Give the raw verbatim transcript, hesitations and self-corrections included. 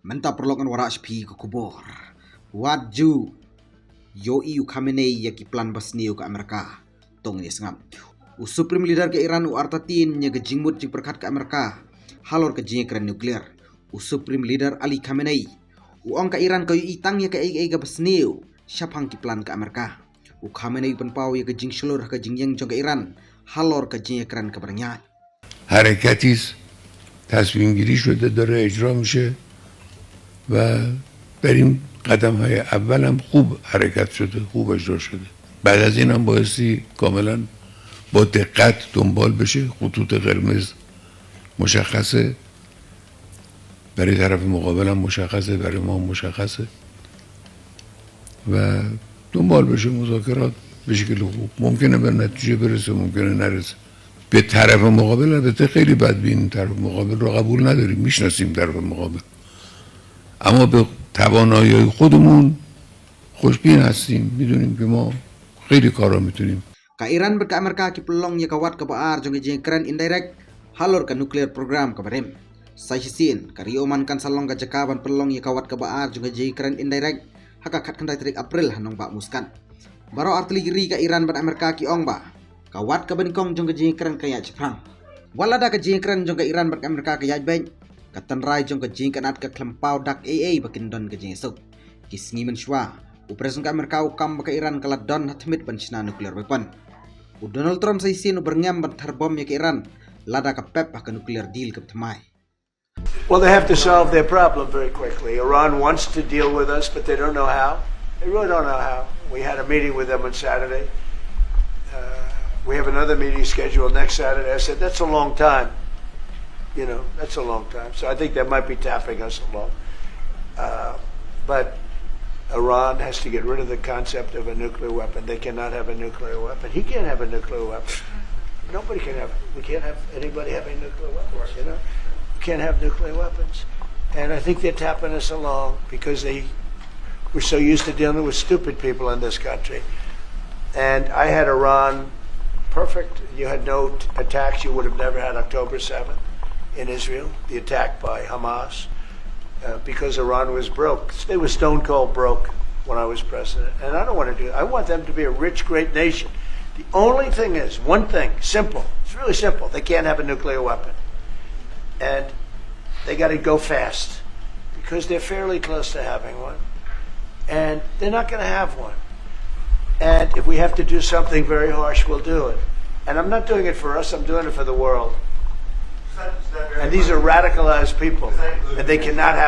Mynta paralok ngan wanrah sha phi ka khubor. Wat ju ïohi u Khamenei ïa ki plan basniew ka Amerika. To ngin ïa sngap. U Supreme Leader ka Iran u artatien ïa ka jingmut jingpyrkhat ka Amerika halor ka jingïakren nuclear. U Supreme Leader Ali Khamenei u ong ka Iran ka ïohi tang ïa kaei kaei kaba sniew shaphang ki plan ka Amerika. U Khamenei u pynpaw ïa ka jingshlur ha ka jingïeng jong ka Iran halor ka jingïakren kaba ryngiar. حرکتی است، تصمیم گیری شده، داره اجرا میشه و بریم. قدم های اول هم خوب حرکت شده، خوب اجرا شده. بعد از این هم بایستی کاملا با دقت دنبال بشه. خطوط قرمز مشخصه، برای طرف مقابل هم مشخصه، برای ما هم مشخصه و دنبال بشه، مذاکرات به شکل خوب. ممکنه به نتیجه برسه، ممکنه نرسه. به طرف مقابل البته خیلی بدبین، طرف مقابل رو قبول نداریم، میشناسیم طرف مقابل، اما به توانایی خودمون خوشبین هستیم، میدونیم که ما خیلی کارا میتونیم. Ka Iran bad ka Amerika ki pynlong ïa ka wat kaba ar jong ka jingïakren indirect halor ka nuclear program kaba rim. Sa shisien ka ri Oman kan sa long ka jaka ban pynlong ïa ka wat kaba ar jong ka jingïakren indirect ha ka khatkhyndai tarik April ha nongbah Muscat. Baroh artylli ki ri ka Iran bad Amerika ki ong ba ka wat kaba nyngkong jong ka jingïakren ka ïaid shaphrang. Wat lada ka jingïakren jong ka Iran bad ka Amerika ka ïaid beit, ka tynrai jong ka jingïakynad ka khlem paw dak ei ei ba kin don ka jingïasuk. Ki sngi mynshuwa u President ka Amerika u kam ba ka Iran ka la don ha thmit ban shna nuclear weapon. U Donald Trump sa shisien u byrngem ban thar bom ïa ka Iran lada ka pep ha ka nuclear deal kaba thymmai. Well, they have to solve their problem very quickly. Iran wants to deal with us, but they don't know how. They really don't know how. We had a meeting with them on Saturday. Uh, we have another meeting scheduled next Saturday. I said, "That's a long time. You know, that's a long time." So I think they might be tapping us a lot. Uh, but Iran has to get rid of the concept of a nuclear weapon. They cannot have a nuclear weapon. He can't have a nuclear weapon. Nobody can have. We can't have anybody having nuclear weapons. You know, we can't have nuclear weapons. And I think they're tapping us along because they we're so used to dealing with stupid people in this country. And I had Iran perfect. You had no t- attacks. You would have never had October seventh in Israel, the attack by Hamas, uh, because Iran was broke. They were stone cold broke when I was president. And I don't want to do that. I want them to be a rich, great nation. The only thing is, one thing, simple. It's really simple. They can't have a nuclear weapon. And they got to go fast because they're fairly close to having one. And they're not going to have one. And if we have to do something very harsh, we'll do it. And I'm not doing it for us, I'm doing it for the world. And these are radicalized people, and they cannot have